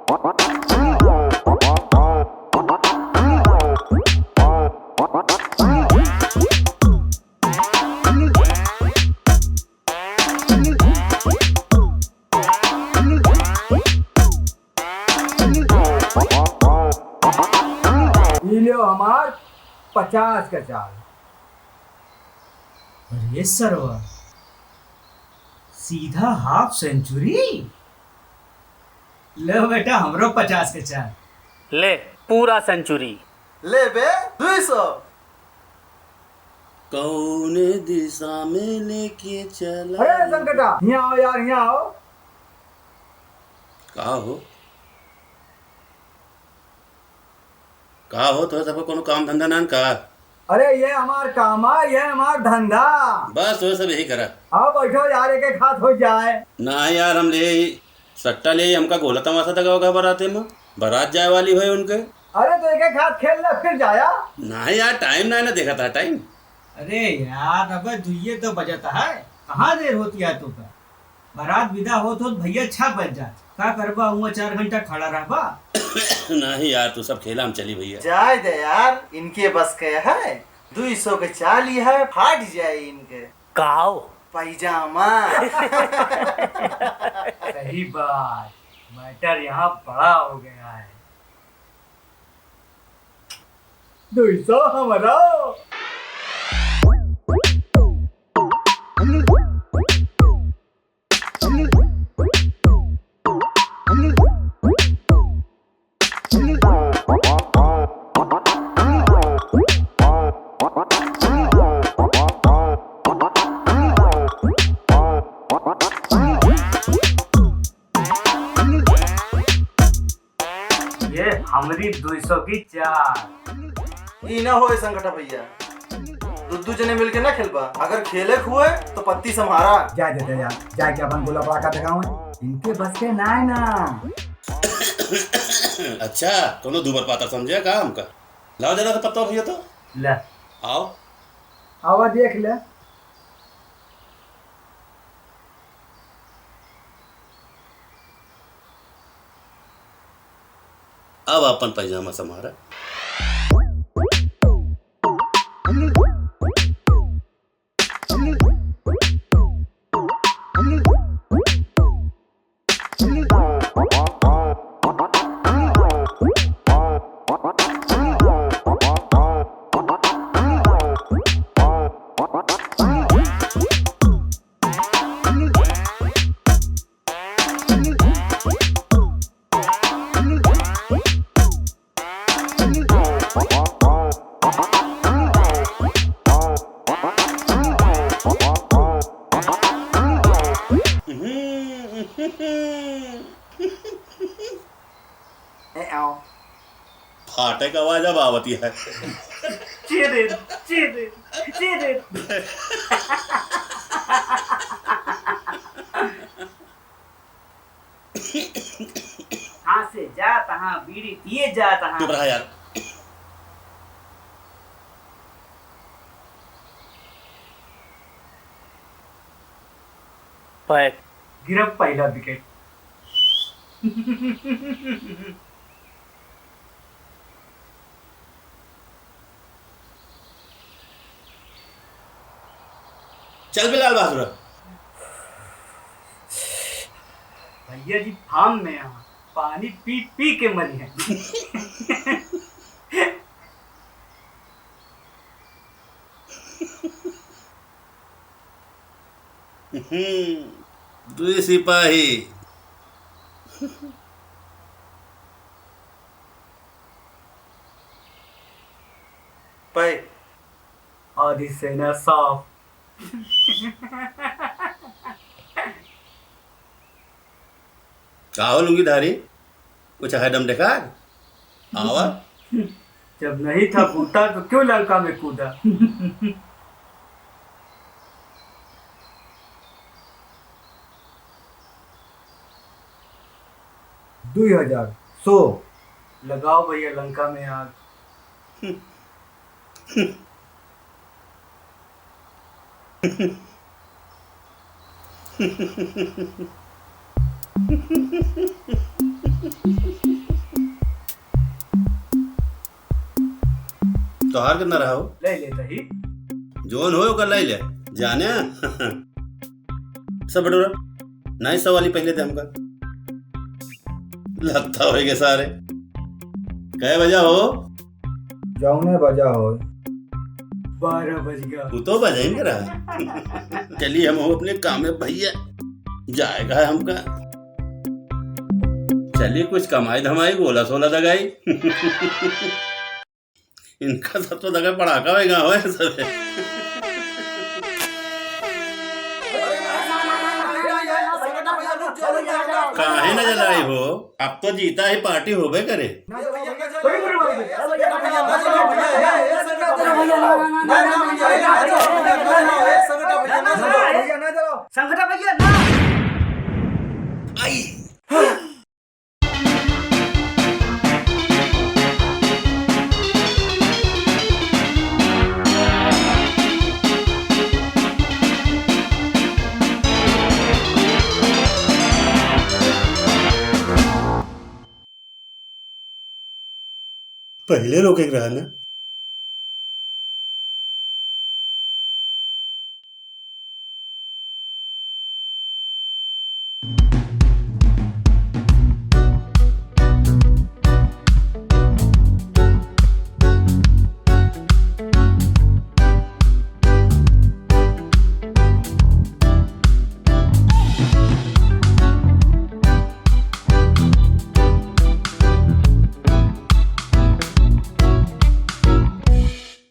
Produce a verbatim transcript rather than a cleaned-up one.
ई लो हमार पचास का चाल। अरे सरवा, सीधा हाफ सेंचुरी? लो बेटा, हमरो पचास के चाल। ले, पूरा सेंचुरी। ले बे, दुई सौ। कौने दिशा में लेके चला? अरे संकटा, हियाँ आओ यार, हियाँ आओ। का हो? का हो, तोहरे सबके कोनो काम धंधा नान का? अरे, ये हमार काम है, ये हमार धंधा। बस, तोहरे सब यही करा। आओ, बैठो यार, एक एक हाथ हो जाए। ना यार, हम ले सट्टा ले, हमका गोला तमाशा देखावा का बराते में, बरात जाए वाली है उनके। अरे, तो एक एक हाथ खेल ले, फिर जाया। ना यार, टाइम ना है ना, देखा था टाइम। अरे यार, अबे दुइये तो बजत है, कहाँ देर होती है तू का? बारात विदा होत होत भैया छह बज जात। का करबा, हुआं चार घंटा खड़ा रहबा? नहीं यार, तू सब खेला, हम चली भैया। जाए दे यार, इनके बस के है, दुई सौ के चाली है, फाट जाए इनके। काओ? पैजामा। सही बात, मैटर यहाँ बड़ा हो गया है। दुई सौ हमारा। ये हमरी दुई सौ की चार। ई ना होए संकटा भैया, दू दू जने मिलके ना खेलबा। अगर खेले हुए तो पत्ती सम्हारा। जा, जा, जा, जा, जाके अपन गोला पड़ाका देखावे। इनके बस के ना है ना। अच्छा, कोनो दूबर पातर समझे का हमका? लाओ जरा तो पत्ता भैया तो। ले। आओ। आवा देख ले। अब अपन पैजामा सम्हारा। ए, आओ। फाटे का आवाज अब आवती है। चीरे, चीरे, चीरे। हाँ से जात हाँ, बीड़ी पिए जात हाँ। चुप रहा यार। पैक। गिरब पहला विकेट। चल बे लाल बहादुर। भैया जी फार्म में आ, पानी पी पी के मरी है। हम्म, दुई सिपाही। पै। आधी सेना साफ। का हो लुंगीधारी, कुछ है दम देखा? आवा। जब नहीं था बूता तो क्यों लंका में कूदा? दुई हजार, सौ। लगाओ भैया लंका में आग। तोहार कितना रहा हो? ले लेता ही। जोन हो ओकर ले ले। जाने? सब बटोरा। नहीं, सौ वाली पहले दे हमका। लगता होएगा सारे। कै बजा हो? जौने बजा हो। बारह बज गया। वो तो बजाइन के रहा। चलिए हम हो अपने काम में भैया। जाएगा है हमका। चलिए कुछ कमाई धमाई, गोला सोला दगाई। इनका सब तो दगा पड़ाका होएगा, होए सब। काहे न जलाई हो? अब तो जीता ही पार्टी होबे करे। संगठा भैया ना। आई। पहिले रोके के रहा ना।